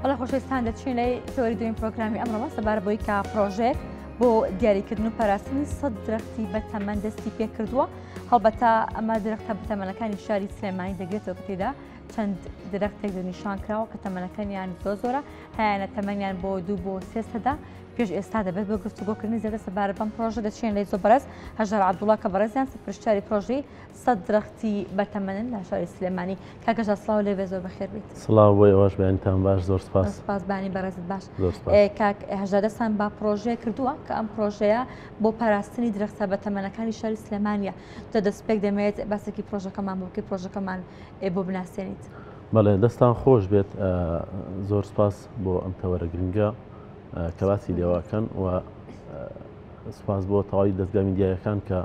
بەڵێ خۆشەویستان دەچین لای تەوەری دوێن پرۆگرامی ئەمڕۆمە سەبارە بۆی کە پرۆژێک بۆ دیاریکردن و پاراستنی سەد درەختی بەتەمەن دەستی پێکردووە هەڵبەتە ئەمە درەختە بەتەمەنەکانی شاری سلێمانی دەگرێتەوە کە تێدا چەند درەختێک دەنیشان کراوە کە تەمەنەکانیان زۆر زۆرە هەیەە تەمەنیان بۆ دوو بۆ سێ سەدە پێش ئێستا دەبێت بۆ گفتوگۆکردنی زیاتر سەبارەت بەم پرۆژە دەچین لای زۆر بەڕێز هەژار عەبدوڵا کە بەڕێزیان سەرپەرشتیاری پرۆژەی سەد درەختی بەتەمەنن لە شاری سلێمانی. کاک هەژار سڵاو لێ بێ زۆر بەخێر بیت. سڵاو بۆ ئێوەش بەیانتان باش زۆر سپاس. سپاس بانی بەڕێزت باش. زۆر سپاس. کاک هەژار دەستان بە پرۆژەیە کردووە کە ئەم پرۆژەیە بۆ پاراستنی درەختە بەتەمەنەکانی شاری سلێمانیە. جا دەستپێک دەمەوێت باسێکی پرۆژەکەمان بۆ بکەیت پرۆژەکەمان بۆ بناسێنیت. بەڵێ دەستان خۆش بێت زۆر سپاس بۆ ئەم تەوەرە گرنگە کە باسی لێواکەن و سپاس بۆ تەواوی دەستگا میدیایەکان کە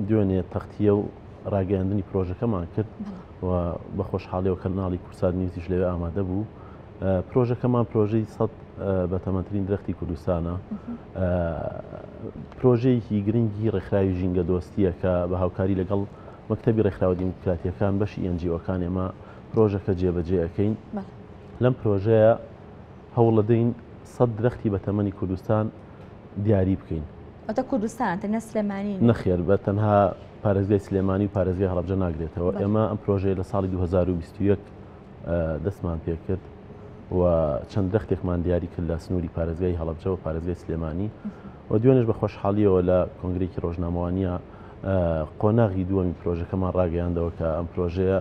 دوێنێ تەختیە و ڕاگەیاندنی پرۆژەکەمان کرد و بە خۆشحاڵیەوە کەناڵی کوردسات نیوزیش لەوێ ئامادە بوو. پرۆژەکەمان پرۆژەی سەد بەتەمەنترین درەختی کوردستانە. پرۆژەیەکی گرنگی ڕێکخراوی ژینگە دۆستیە کە بە هاوکاری لەگەڵ مەکتەبی ڕێکخراوە دیموکراتیەکان بەشی NGO کان ئێمە پرۆژەکە جێبەجێ ئەەکەین. لەم پرۆژەیە هەوڵەدەین سەد درەختی بەتەمەنی کوردستان دیاری بکەین. واتە کوردستان تەنیا سلێمانی نییە؟ نەخێر بە تەنها پارێزگای سلێمانی و پارێزگای هەڵەبجە ناگرێتەوە. ئێمە ئەم پرۆژەیە لە ساڵی 2021 دەستمان پێکرد و چەند درەختێکمان دیاری کرد لە سنووری پارێزگای هەڵەبجە و پارێزگای سلێمانی و دوێنێش بە خۆشحاڵیەوە لە کۆنگرێکی ڕۆژنامەوانیە قۆناغی دووەمی پرۆژەکەمان ڕاگەیاندەوە کە ئەم پرۆژەیە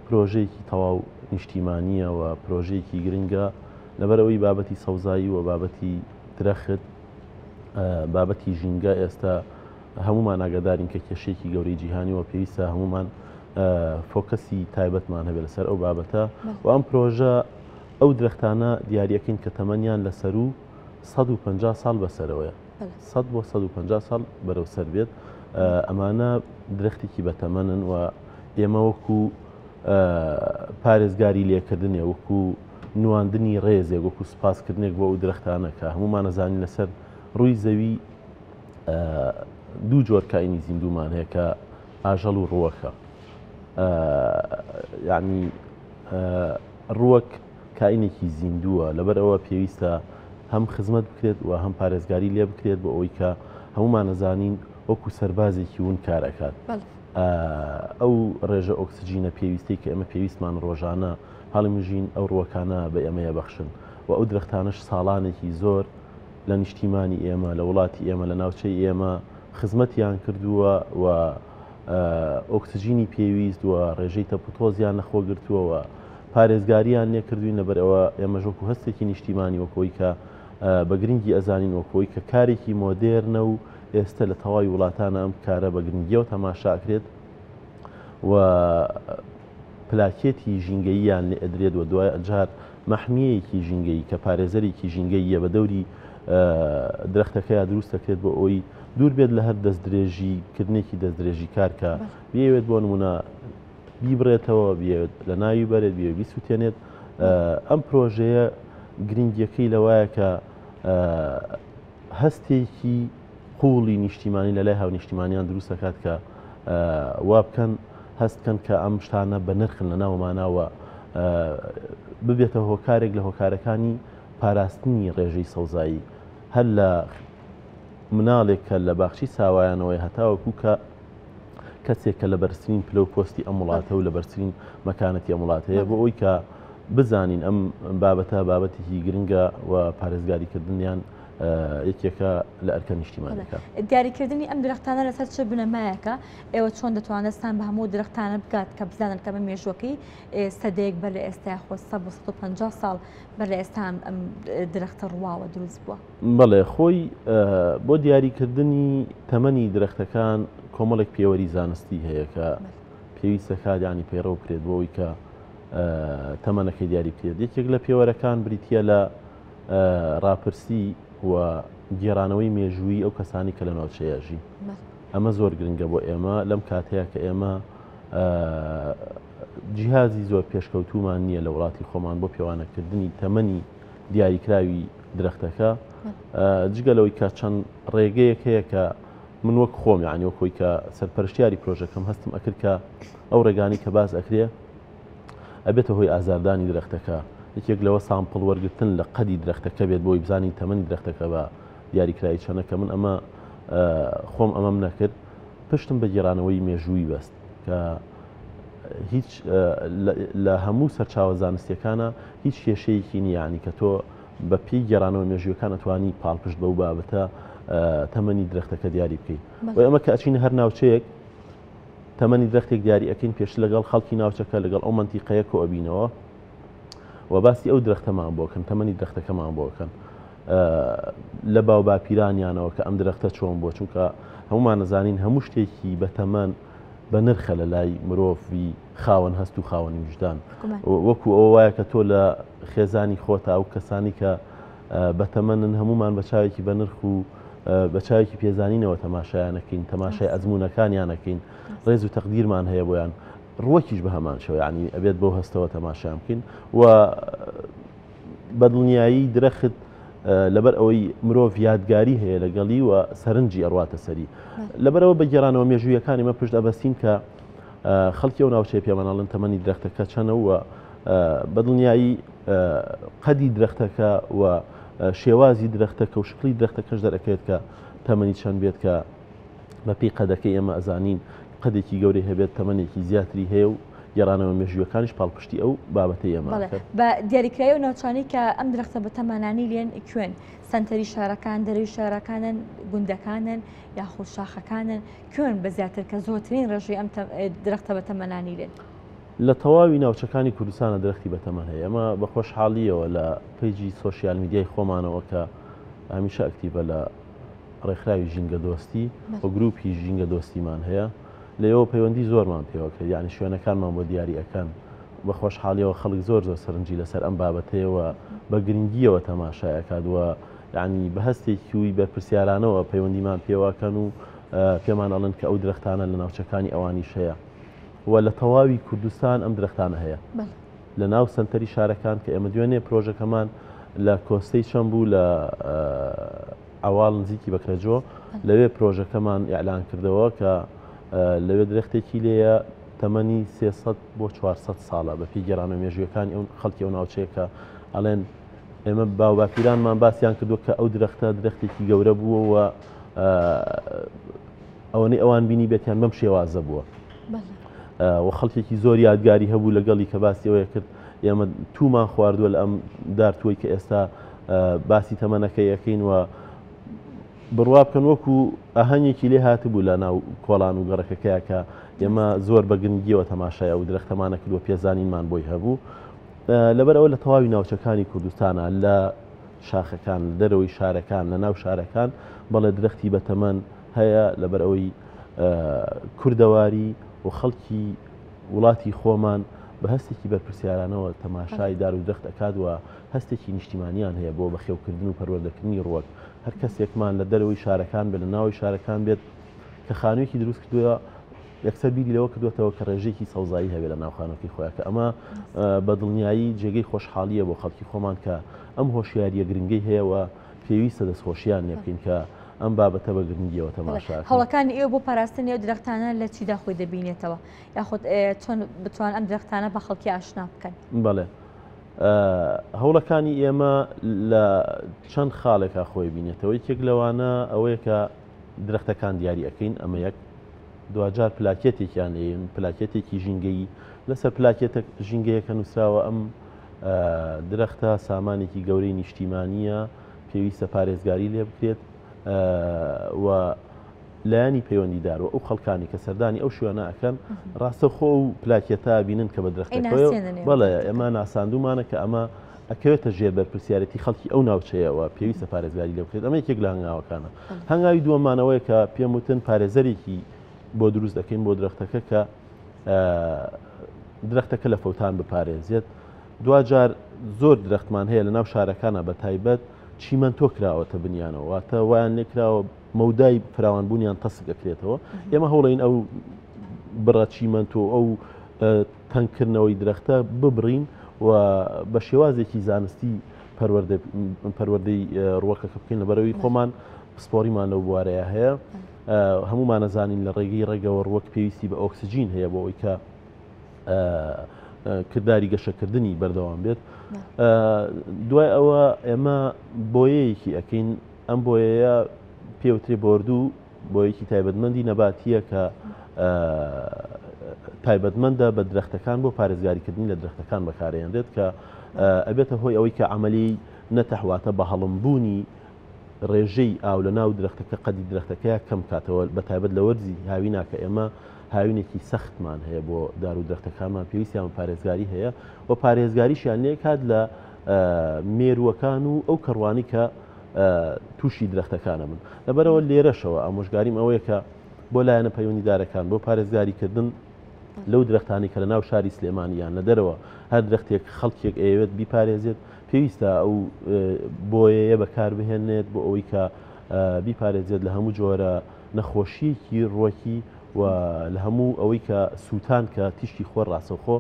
پرۆژەیەکی تەواو نیشتیمانیە و پرۆژەیەکی گرنگە لەبەرئەوەی بابەتی سەوزایی و بابەتی درەخت بابەتی ژینگە ئێستا هەمومان ئاگادارین کە کێشەیەکی گەورەی جیهانی و پێویستە هەمومان فۆکەسی تایبەتمان هەبێت لەسەر ئەو بابەتە و ئەم پرۆژە ئەو درەختانە دیاریەکەین کە تەمەنیان لە سەروو 150 ساڵ بەسەرەوەیە 100 بۆ 150 ساڵ بەرەو سەر بێت ئەمانە درەختێکی بەتەمەنن و ئێمە وەکو پارێزگاری لێکردنێ وەکو نواندنی ڕێزێک وەکو سوپاسکردنێک بۆ ئەو درەختانە کە هەموومان ئەزانین لەسەر ڕووی زەوی دوو جۆر کائینی زیندوومان هەیە کە ئاژەڵ و ڕووەکە یعنی ڕووەک کائینێکی زیندووە لەبەر ئەوە پێویستە هەم خزمەت بکرێت و هەم پارێزگاری لێ بکرێت بۆ ئەوەی کە هەمومان ئەزانین وەکو سەربازێکی ون کار ئەکات ئەو ڕێژە ئۆکسجینە پێویستەی کە ئێمە پێویستمان ڕۆژانە هەڵیمژین ئەو ڕووەکانە بە ئێمەیە بەخشن و ئەو درەختانەش ساڵانێکی زۆر لە نیشتیمانی ئێمە، لە وڵاتی ئێمە، لە ناوچەی ئێمە خزمەتیان کردووە و ئۆکسجینی پێویست و ڕێژەی تەپوتۆزیان لەخۆ گرتووە و پارێزگاریان لێ کردوین. لەبەر ئەوە ئێمەش وەکو هەستێکی نیشتیمانی وەکۆی کە بە گرنگی ئەزانین وەکۆی کە کارێکی مۆدێرنە و ئێستا لە تەواوی وڵاتانە ئەم کارە بە گرنگیەوە تەماشا ئەکرێت و پلاکێتی ژینگەییان لێ ئەدرێت و دواجار مەحمییەیەکی ژینگەیی کە پارێزەرێکی ژینگەییە بە دەوری درەختەکەیا دروست دەکرێت بۆ ئەوەی دوور بێت لە هەر دەستدرێژی کردنێکی دەستدرێژیکار کە بیەوێت بۆ نمونە بیبڕێتەوە بیەوێت لە ناوی بەرێت بیەوێت بیسووتێنێت ئەم پرۆژەیە گرنگیەکەی لەوایە کە هەستێکی قووڵی نیشتیمانی لە لای هاونیشتیمانیان دروست دەکات کە وا بکەن هەست بکەن کە ئەم شتانە بە نرخن لە ناومانە و ببێتە هۆکارێک لە هۆکارەکانی پاراستنی ڕێژەی سەوزایی هەر لە مناڵێک کە لە باخچەی ساوایانەوەی هەتاوەکو کە کەسێک کە لە بەرزترین پلە و پۆستی ئەم وڵاتە و لە بەرزترین مەکانەتی ئەم وڵاتەیە بۆ ئەوی کە بزانین ئەم بابەتە بابەتێکی گرنگە و پارێزگاریکردنیان یەکێکە لە ئەرکە نیشتیمانەکان. دیاریکردنی ئەم درەختانە لەسەر چ بنەمایەکە؟ ئێوە چۆن دەتوانن دەستان بە هەموو درەختانە بگات کە بزانن کە بە مێژووەکەی سەدەیەک بەر لە ئێستا یاخۆ 100 بۆ 150 ساڵ بەر لە ئێستا ئەم درەختە ڕواوە دروست بووە؟ بەڵێ خۆی بۆ دیاریکردنی تەمەنی درەختەکان کۆمەڵێک پێوەری زانستی هەیە کە پێویستە کات یانی پەیڕەو بکرێت بۆ ئەوەی کە تەمەنەکەی دیاری بکرێت. یەکێک لە پێوەرەکان بریتییە لە ڕاپرسی و گێڕانەوەی مێژوویی ئەو کەسانی کە لە ناوچەیە ژین. ئەمە زۆر گرنگە بۆ ئێمە لەم کاتەیە کە ئێمە جیهازی زۆر پێشکەوتومان نییە لە وڵاتی خۆمان بۆ پێوانەکردنی تەمەنی دیاریکراوی درەختەکە جگە لەوەی کە چەند ڕێگەیەک هەیە کە من وەک خۆم یعنی وەکۆی کە سەرپەرشتیاری پرۆژەکەم هەستم ئەکرد کە ئەو ڕێگانی کە باس ئەکرێ ئەبێتە هۆی ئازاردانی درەختەکە. یەکێک لەوە sample وەرگتن لە قەدی درەختەکە بێت بۆی بزانین تەمەنی درەختەکە بە دیاریکراوی چەنە کە من ئەمە خۆم ئەمەم نەکرد پشتم بە گێرانەوەی مێژووی بەست کە هیچ لە هەموو سەرچاوە زانستیەکانە هیچ کێشەیەکی نییە ینی کە تۆ بە پێی گێرانەوە مێژووەکان ئەتوانی پاڵپشت بەو بابەتە تەمەنی درەختەکە دیاری بکەیت و ئەمە کە ئەچین هەر ناوچەیەک تەمەنی درەختێک دیاری ئەەکەین پێشتر لەگەڵ خەڵکی ناوچەکە لەگەڵ ئەو منتیقەیە کۆ ئەبینەوە و باسی ئەو درەختەمان بۆکەن تەمەنی درەختەکەمان بۆکەن لە باو باپیرانیانەوە کە ئەم درەختە چۆن بووە چونکە هەمومان نەزانین هەموو شتێکی بەتەمەن بە نرخە لە لای مرۆڤی خاوەن هەست و خاوەنی وژدان وەکو ئەوە وایە کە تۆ لە خێزانی خۆتا ئەو کەسانی کە بەتەمەنن هەمومان بە چاوێکی بە نرخ و بە چاوێکی پێزانینەوە تەماشایانەکەین تەماشای ئەزمونونەکانیانەکەین ڕێز و تەقدیرمان هەیە بۆیان ڕوەکیش بە هەمان شێوە یعنی ئەبێت بەو هەستەوە تەماشایان بکەین و بەدڵنیایی درەخت لەبەر ئەوەی مرۆڤ یادگاری هەیە لەگەڵی و سەرنجی ئەڕواتە سەری لەبەرەوە بە گێرانەوە مێژوویەکانی مە پشت ئەبەستین کە خەڵکی ئەو ناوچەیە پێماناڵن تەمەنی درەختەکە چەنە و بەدڵنیایی قەدی درەختەکە و شێوازی درەختەکە و شکلی درەختەکەش دەرەکەوێت کە تەمەنی چەند بێت کە بەپێی قەدەکەی ئێمە ئەزانین قەدێکی گەورەی هەبێت تەمەنێکی زیاتری هەیە و گێڕانەوە مێژوویەکانیش پاڵپشتی ئەو بابەتەی ئێمە بەڵێ ئەکەن. بە دیاریکراوی ئەو ناوچانەی کە ئەم درەختە بەتەمەنانەی لێن کوێن؟ سەنتەری شارەکان، دەرەوی شارەکانن، گوندەکانن یاخود شاخەکانن، کوێن بە زیاتر کە زۆرترین ڕێژەی ئەم درەختە بەتەمەنانەی لێن؟ لە تەواوی ناوچەکانی کوردستانە درەختی بەتەمەن هەیە، ئێمە بە خۆشحاڵییەوە لە page ی social media ی خۆمانەوە کە هەمیشە active ە لە ڕێکخراوی ژینگەدۆستی و گروپی ژینگەدۆستیمان هەیە لەوێوە پەیوەندی زۆرمان پێوە کرد یعنی شوێنەکانمان بۆ دیاری ئەکەن بە خۆشحاڵیەوە خەڵک زۆر زۆر سەرنجی لەسەر ئەم بابەتەیەوە بە گرنگیەوە تەماشای ئەکات و یعنی بە هەستێکی بەرپرسیارانەوە پەیوەندیمان پێوەکەن و پێمان ئەڵێن کە ئەو درەختانە لە ناوچەکانی ئەوانیش هەیە و لە تەواوی کوردستان ئەم درەختانە هەیە. لە ناو سەنتەری شارەکان کە ئێمە دوێنێ پرۆژەکەمان لە کۆستەی چەم بوو لە عەواڵ نزیکی بەکرەجۆ لەوێ پرۆژەکەمان ئیعلان کردەوە کە لەوێ درەختێکی لێیە تەمەنی 300 بۆ 400 ساڵە بە پێی گێڕانەوە مێژوویەکانی ئەو خەڵکی ئەو ناوچەیە کە ئەڵێن ئێمە باوباپیرانمان باسیان کردووە کە ئەو درەختە درەختێکی گەورە بووە و ئەوەنەی ئەوان بینی بێتیان بەم شێوازە بووە و خەڵکێکی زۆر یادگاری هەبوو لەگەڵی کە باسی ئەوەیە کرد ئێمە تومان خواردووە لە ئەم دارتووی کە ئێستا باسی تەمەنەکەی ئەەکەین و بڕوا بکەن وەکو ئاهەنگێکی لێ هاتبوو لە ناو کۆڵان و گەڕەکەکەیە کە ئێمە زۆر بە گرنگیەوە تەماشای ئەو درەختەمانە کردووە پێزانینمان بۆی هەبوو لەبەر ئەوە لە تەواوی ناوچەکانی کوردستانە لە شاخەکان لە دەرەوەی شارەکان لە ناو شارەکان بەڵێ درەختی بەتەمەن هەیە لەبەر ئەوەی کوردەواری و خەڵکی وڵاتی خۆمان بە هەستێکی بەرپرسیارانەوە تەماشای دار و درەخت ئەکات و هەستێکی نیشتیمانیان هەیە بۆ بەخێوکردن و پەروەردەکردنی ڕووەک هەر کەسێکمان لە دەرەوەی شارەکان بێت لە ناوەوەی شارەکان بێت کە خانوویەکی دروست کردووە یەکسەر بیری لەوە کردوێتەوە کە ڕێژەیەکی سەوزایی هەبێت لە ناو خانووەکەی خۆیان کە ئەمە بە دڵنیایی جێگەی خۆشحاڵیە بۆ خەڵکی خۆمان کە ئەم هۆشیاریە گرنگەی هەیە و پێویستە دەستخۆشیان لێ بکەین کە ئەم بابەتە بە گرنگیەوە تەماشا هەوڵەکانی ئێوە بۆ پاراستنی ئەو درەختانە لە چیدا خۆی دەبینێتەوە یاخود چۆن بتوان ئەم درەختانە بە خەڵکی ئاشنا بکەن؟ بەڵێ هەوڵەکانی ئێمە لە چەند خاڵێکا خۆی بینێتەوە یەکێک لەوانە ئەوەیە کە درەختەکان دیاری ئەەکەین ئەمە یەک دواجار پلاکێتێکیان لێن پلاکێتێکی ژینگەیی لەسەر پلاکێتە ژینگەیەکە نووسراوە ئەم درەختە سامانێکی گەورەی نیشتیمانییە پێویستە پارێزگاری لێ بکرێت و لایەنی پەیوەندیدار و ئەو خەڵکانی کە سەردانی ئەو شوێنە ئەکەن ڕاستەوخۆ ئەو پلاکێتە بینن کە بە درەختەکەی بەڵێ ئێمە ناساندومانە کە ئەمە ئەکەوێتە ژێر بەرپرسیارەتی خەڵکی ئەو ناوچەیەوە پێویستە پارێزگاری لێ بکرێت ئەمە یەکێک لە هەنگاوەکانە هەنگاوی دووەمانەوەیە کە پێم وتن پارێزەرێکی بۆ دروست دەکەین بۆ درەختەکە کە درەختەکە لە فەوتان بپارێزێت دواجار زۆر درەختمان هەیە لە ناو شارەکانە بە تایبەت چیمەنتۆ کراوەتە بنیانەوە واتە وایان لێکراوە مەودای فراوانبوونیان تەسک ئەکرێتەوە ئێمە هەوڵین ئەو بڕە چیمەنتۆ ئەو تەنکردنەوەی درەختە ببڕین و بە شێوازێکی زانستی پەروەردەی ڕووەکەکە بکەین لەبەرەوەی خۆمان پسپۆریمان لەو بوارەیە هەیە هەمومانەزانین لە ڕێگەی ڕێگەوە ڕووەک پێویستی بە ئۆکسجین هەیە بۆ ئەوی کە کرداری گەشەکردنی بەردەوام بێت. دوای ئەوە ئێمە بۆیەیەکی ئەکەین، ئەم بۆیەیە پێوترێ بۆردوو، بۆیەکی تایبەتمەندی نەباتییە کە تایبەتمەندە بە درەختەکان بۆ پارێزگاریکردنی لە درەختەکان بەکارێنرێت کە ئەبێتە هۆی ئەوەی کە عملی نەتەحواتە بە هەڵمبوونی ڕێژەی ئاو لە ناو درەختەکە قەدی درەختەکەیا کەم کاتەوە بە تایبەت لە وەرزی هاوینا کە ئێمە هاوینێکی سەختمان هەیە بۆ دار و درەختەکانمان پێویستیان بە پارێزگاری هەیە و پارێزگاریشیان لێکات لە مێرووەکان و ئەو کەڕوانی کە تووشی درەختەکانە بن لەبەرەوە لێرەشەوە ئامۆژگاریم ئەوەیە کە بۆ لایەنە پەیوەندیدارەکان بۆ پارێزگاریکردن لەو درەختانی کە لە ناو شاری سلێمانی یان لە دەرەوە هەر درەختێک خەڵکێک ئەیەوێت بیپارێزێت پێویستە ئەو بۆیەیە بەکاربهێنێت بۆ ئەوەی کە بیپارێزێت لە هەموو جۆرە نەخۆشیەکی ڕوەکی و لە هەموو ئەوەی کە سووتان کە تیشکی خۆر ڕاستەوخۆ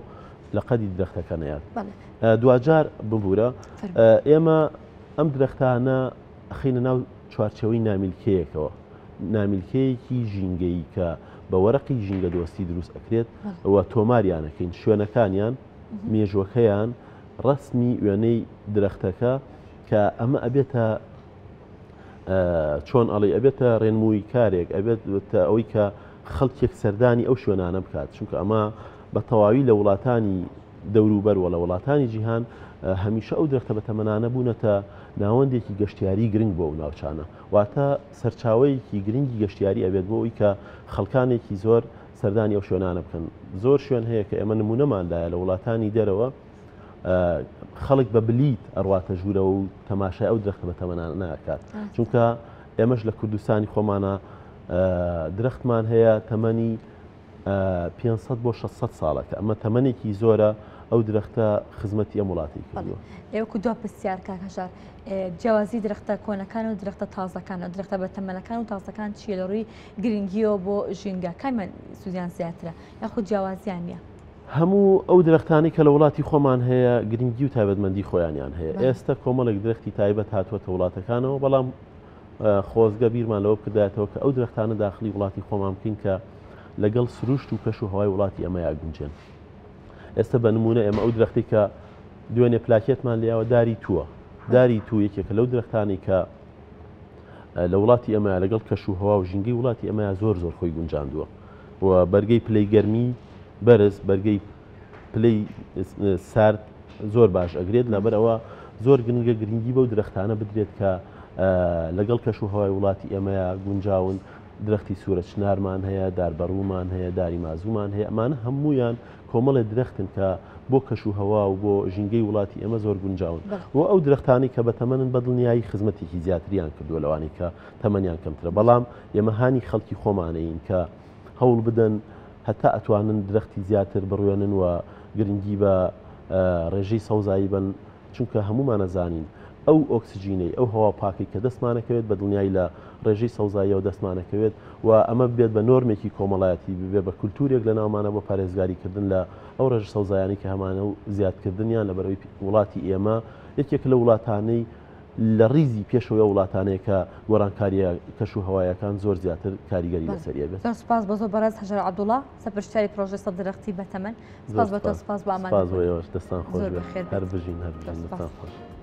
لە قەدی درەختەکە نەیات. دواجار ببوورە ئێمە ئەم درەختانە ئەخەینە ناو چوارچێوەی نامیلکەیەکەوە، نامیلکەیەکی ژینگەیی کە بە وەرەقی ژینگەدۆستی دروست ئەکرێت و تۆماریان ئەکەین، شوێنەکانیان، مێژووەکەیان، ڕەسمی وێنەی درەختەکە کە ئەمە ئەبێتە چۆن ئەڵێ ئەبێتە ڕێنمووی کارێک ئەبێت ئەوەی کە خەڵکێک سەردانی ئەو شوێنانە بکات چونکە ئەمە بە تەواوی لە وڵاتانی دەوروبەر و لە وڵاتانی جیهان هەمیشە ئەو درەختە بەتەمەنانە بوونەتە ناوەندێکی گەشتیاری گرنگ بۆ ئەو ناوچانە، واتە سەرچاوەیەکی گرنگی گەشتیاری ئەبێت بۆ ئەوی کە خەڵکانێکی زۆر سەردانی ئەو شوێنانە بکەن. زۆر شوێن هەیە کە ئێمە نمونەمان لایە لە وڵاتانی دەرەوە خەڵک بە بلیت ئەڕواتە ژوورەوە و تەماشای ئەو درەختە بەتەمەنانە ناکات، چونکە ئێمەش لە کوردستانی خۆمانە درەختمان هەیە تەمەنی 500 بۆ 600 ساڵە کە ئەمە تەمەنێکی زۆرە ئەو درەختە خزمەتی ئەم وڵاتی کردووە. ئێوەکو دو پرسیار کاک هەژار جیاوازی درەختە کۆنەکان و درەختە تازەکان و درەختە بە تەمەنەکان و تازەکان چییە لە ڕووی گرنگیەوە بۆ ژینگە کامیان سوودیان زیاترە یاخود جیاوازیان نییە؟ هەموو ئەو درەختانەی کە لە وڵاتی خۆمان هەیە گرنگی و تایبەتمەندی خۆیانیان هەیە ئێستا کۆمەڵێک درەختی تایبەت هاتووەتە وڵاتەکانەوە بەڵام خۆزگە بیرمان لەوە بکردایەتەوە کە ئەو درەختانە داخلی وڵاتی خۆمان بکەین کە لەگەڵ سروشت و کەش و هەوای وڵاتی ئەمەیا گونجێن. ئێستا بە نمونە ئێمە ئەو درەختی کە دوێنێ پلاکێتمان لێیاوە داری تووە. داری توو یەکێکە لەو درەختانەی کە لە وڵاتی ئەمە لەگەڵ کەش و هەوا و ژینگەی وڵاتی ئەمە زۆر زۆر خۆی گونجاندووە و بەرگەی پلەی گەرمی بەرز بەرگەی پلەی سارد زۆر باش ئەگرێت، لەبەر ئەوە زۆر گرنگە گرنگی بەو درەختانە بدرێت کە لەگەڵ کەش و هەوای وڵاتی ئێمەیا گونجاون، درەختی سوورە چنارمان هەیە، داربەڕوومان هەیە، داری مازوومان هەیە، ئەمانە هەموویان کۆمەڵێ درەختن کە بۆ کەش و هەوا و بۆ ژینگەی وڵاتی ئێمە زۆر گونجاون و ئەو درەختانەی کە بەتەمەنن بە دڵنیایی خزمەتێکی زیاتریان کردووە لەوانەی کە تەمەنیان کەمترە، بەڵام ئێمە هانی خەڵکی خۆمانەین کە هەوڵ بدەن هەتا ئەتوانن درەختی زیاتر بڕوێنن و گرنگی بە ڕێژەی سەوزایی بەن، چونکە هەموومان ئەزانین ئەو ئۆکسجینەی، ئەو هەوا پاکەی کە دەستمانەکەوێت بە دڵنیایی لە ڕێژەی سەوزاییەوە دەستمانەکەوێت و ئەمە ببێت بە نۆرمێکی کۆمەڵایەتی، ببێت بە کولتوورێک لە ناومانە بۆ پارێزگاریکردن لە ئەو ڕێژە سەوزایانەی کە هەمانە و زیادکردنیان، لەبەرئەوەی وڵاتی ئێمە یەکێکە لەو وڵاتانەی لە ڕیزی پێشەوەی ئەو وڵاتانەیە کە گۆڕانکارییە کەش و هەوایەکان زۆر زیاتر کاریگەری لەسەری ئەبێت. زۆر سوپاس بۆ زۆر بەڕێز هەژار عەبدوڵا، سەرپەرشتیاری پرۆژەی 100 درەختی بەتەمەن. سوپاس بۆ تۆ، سوپاس بۆ ئامادەبوونت. سوپاس بۆ ئێوەش، دەستان خۆش بێت. هەر بژین، هەر بژین، دەستان خۆش.